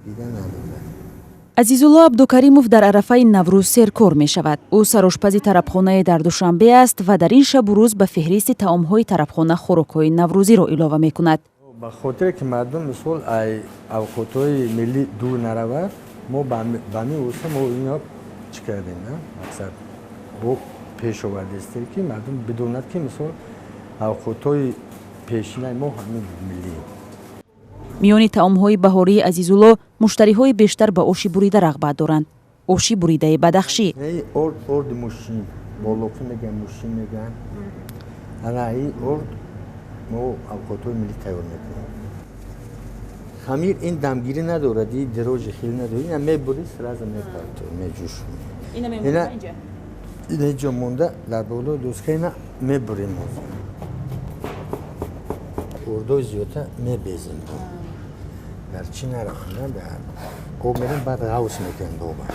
Дида надорад. Азизулло Абдукаримов дар арафаи Наврӯз серкор мешавад. Ӯ сарошпази тарабхонае дар Душанбе аст ва дар ин шабу рӯз ба феҳристи таомҳои тарабхона хӯрокҳои наврӯзиро илова мекунад. Ба хотире ки мардум, мисол, ай авқотҳои миллӣ дур наравад, мо ба ҳамин восита мо ино чӣ кардем, на мақсад бо пеш овардастем, ки мардум бидонад, ки, мисол, авқотҳои пешинаи мо ҳамин буд, миллӣ. Миёни таомҳои баҳории Азизулло муштариҳои бештар ба оши бурида рағбат доранд, оши буридаи бадахшӣ. Орд, орди мушин, болоқӣ мегӯян, мушин мегӯян. Ана ин орд мо авқотҳои миллӣ тайёр мекунем. Хамир ин дамгирӣ надорад, и дрожжи хеле надорад. Ина мебурӣ, сразу мепартои, меҷӯшонӣ. Ина ҷо монда дар болои доска, ина мебурем. Ордои зиёдта мебезем, дар чӣ нарафта, дар об мерем, баъд ғавс мекунем оба.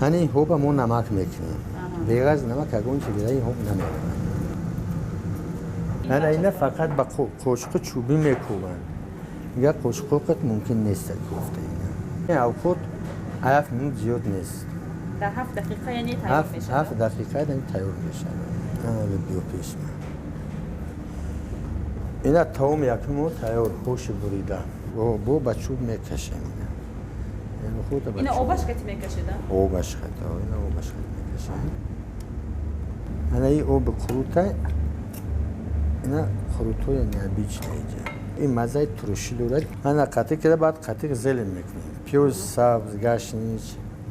Ҳани оба мо намак мекунем. Беғарз намак ягон чи дигаи об намеравад. Ана ина фақат ба қошуқи чӯбӣ мекӯбанд, дигар қошуқоқат мумкин нест кӯфта. Ина авқот 7 минут зиёд нест. Дар 7 дақиқа яъне? 7 дақиқа тайёр мешавад. Биё пешма. Ина таоми якумо тайёр, оши бурида. Бо ба чӯб мекашем. Ина обаш кати мекашеда? Обаш ката, ина обаш кати мекашем. Ана и оби қурута, ина қурутҳои необычный иҷа. Ин маззаи турушӣ дорад. Ана қатиқ кида, баъд қатиқ зелень мекунем, пиёз сабз, гашнич,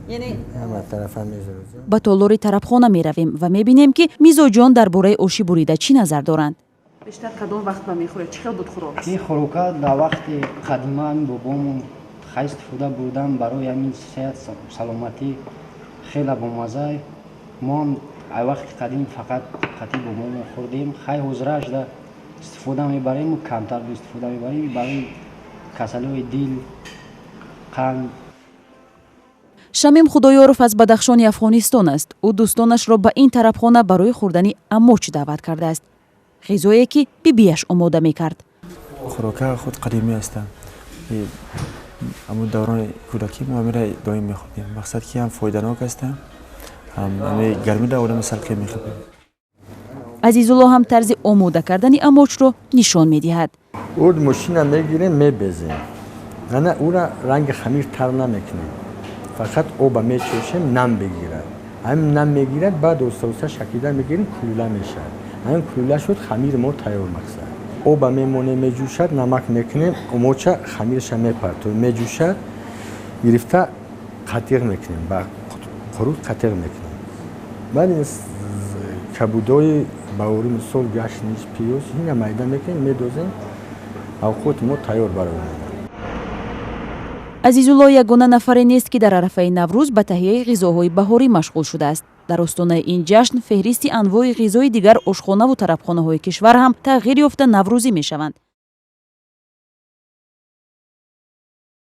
ҳама тарафа мезорозем. Ба толори тарабхона меравем ва мебинем, ки мизоҷон дар бораи оши бурида чӣ назар доранд. Бештар кадом вақт ба мехӯред? Чӣ хел буд хӯрок? Ин хӯрока дар вақти қадима ҳамин бобомон хай истифода бурдан, барои ҳамин сеҳат, саломатӣ хеле бомазза. Мо ҳам ай вақти қадим фақат қати бобомон хӯрдем. Хай, ҳозирашда истифода мебарем, камтар истифода мебарем, барои касалиҳои дил, қанд. Шамим Худоёров аз Бадахшони Афғонистон аст. Ӯ дӯстонашро ба ин тарабхона барои хӯрдани амоч даъват кардааст, ғизое ки бибиаш омода мекард. Хӯрока худ қадимӣ ҳастанд. Ҳамун даврони кӯдакӣ мо ҳамира доим мехӯрдем. Мақсад ки ҳам фоиданок ҳастанд, ҳам ҳами гармида одами салқӣ мехӯрдем. Азизулло ҳам тарзи омода кардани амочро нишон медиҳад. Орд мошина мегирем, мебезем. Ана ура ранги хамир тар намекунем, фақат оба мечошем, нам бигирад. Ҳамин нам мегирад, баъд оста оста шакида мегирем, кулӯла мешавад. Ҳамин кулӯла шуд, хамири мо тайёр. Мақсад, оба мемонем, меҷӯшад, намак мекунем, омоча хамирша мепартоем, меҷӯшад, гирифта қатиқ мекунем, ба қурут қатиқ мекунем. Баъд ин кабудои баҳорӣ, мисол, гашнич, пиёз, ина майда мекунем, медозем, авқоти мо тайёр барои омода. Азизулло ягона нафаре нест, ки дар арафаи Наврӯз ба таҳияи ғизоҳои баҳорӣ машғул шудааст. Дар остонаи ин ҷашн феҳристи анвои ғизои дигар ошхонаву тарабхонаҳои кишвар ҳам тағйир ёфта, наврӯзӣ мешаванд.